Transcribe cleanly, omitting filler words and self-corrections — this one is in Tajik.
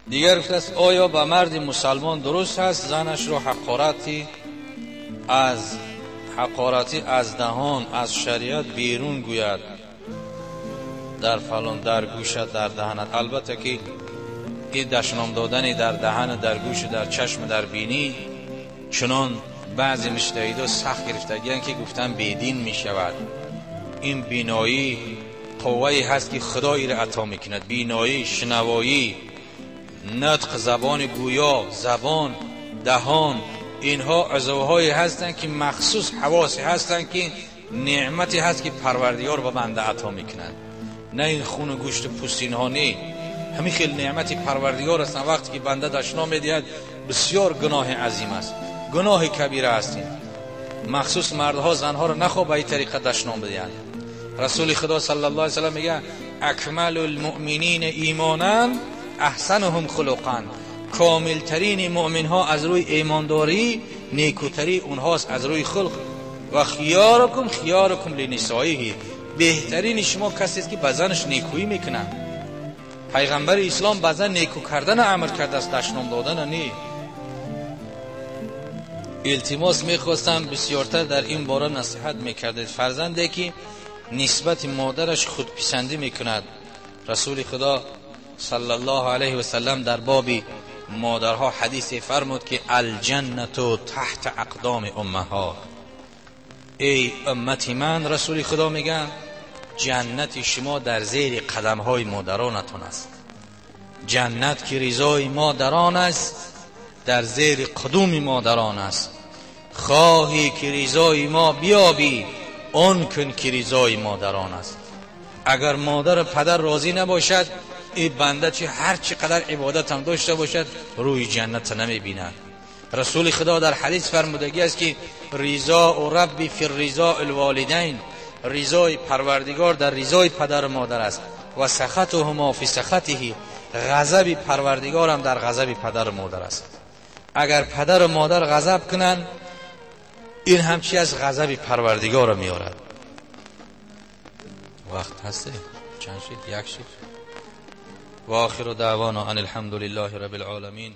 Дигар гуфтааст оё ба марди мусалмон дуруст ҳаст занашро ҳақорати аз даҳон аз шариат берун гӯяд, дар фалон, дар гӯшат, дар даҳанат? Албатта ки ин дашном додани дар даҳан, дар гӯш, дар чашм, дар бинӣ чунон баъзе муҷтаҳидо сахт гирифтагиянд ки гуфтан бедин мешавад. Ин биноӣ қуввае ҳаст ки Худо иро ато мекунад. Биноӣ, шунавоӣ, нутқ, забони гӯё, забон, даҳон, инҳо узвҳое ҳастанд ки махсус ҳавосе ҳастанд ки неъмате ҳаст ки Парвардигор ба банда ато мекунад. На ин хуну гӯшту пӯст инҳо не, ҳамин хел неъмати Парвардигор ҳастанд. Вақте ки банда дашном медиҳад бисёр гуноҳи азим аст, гуноҳи кабира аст. Махсус мардҳо занҳоро нахоҳ ба ин тариқа дашном бидиҳанд. Расули Худо саллаллоҳу алайҳи васаллам мегӯяд акмалул муъминина имонан аҳсануҳум хулуқан. Комилтарини муъминҳо аз рӯи имондорӣ некӯтарии онҳост аз рӯи хулқ. Ва хиёрукум хиёрукум линисоиҳи, беҳтарини шумо касест ки ба занаш некӯӣ мекунад. Пайғамбари ислом ба зан некӯ кардана амр кардааст, дашном додана не. Илтимос мехостам бисёртар дар ин бора насиҳат мекардед. Фарзанде ки нисбати модараш худписандӣ мекунад, Расули Худо саллаллоҳу алайҳи васаллам дар боби модарҳо ҳадисе фармуд ки алҷаннату таҳта ақдоми уммаҳот. Эй уммати ман, Расули Худо мегӯяд ҷаннати шумо дар зери қадамҳои модаронатон аст. Ҷаннат ки ризои модарон аст дар зери қудуми модарон аст. Хоҳӣ ки ризои мо биёбӣ, он кун ки ризои модарон аст. Агар модару падар розӣ набошад, ин банда чи ҳар чӣ қадар ибодат ҳам дошта бошад рӯи ҷаннатро намебинад. Расули Худо дар ҳадис фармудагӣ аст ки ризоу рабби фи ризои лволидайн, ризои Парвардигор дар ризои падару модар аст. Ва сахатуҳумо фи сахатиҳи, ғазаби Парвардигорам дар ғазаби падару модар аст. Агар падару модар ғазаб кунанд, ин ҳам чи аст? Ғазаби Парвардигорро меорад. Вақт ҳасте? Чанд шид? Як шид? Ва охиру даъвона ан алҳамду лиллаҳи раббил оламин.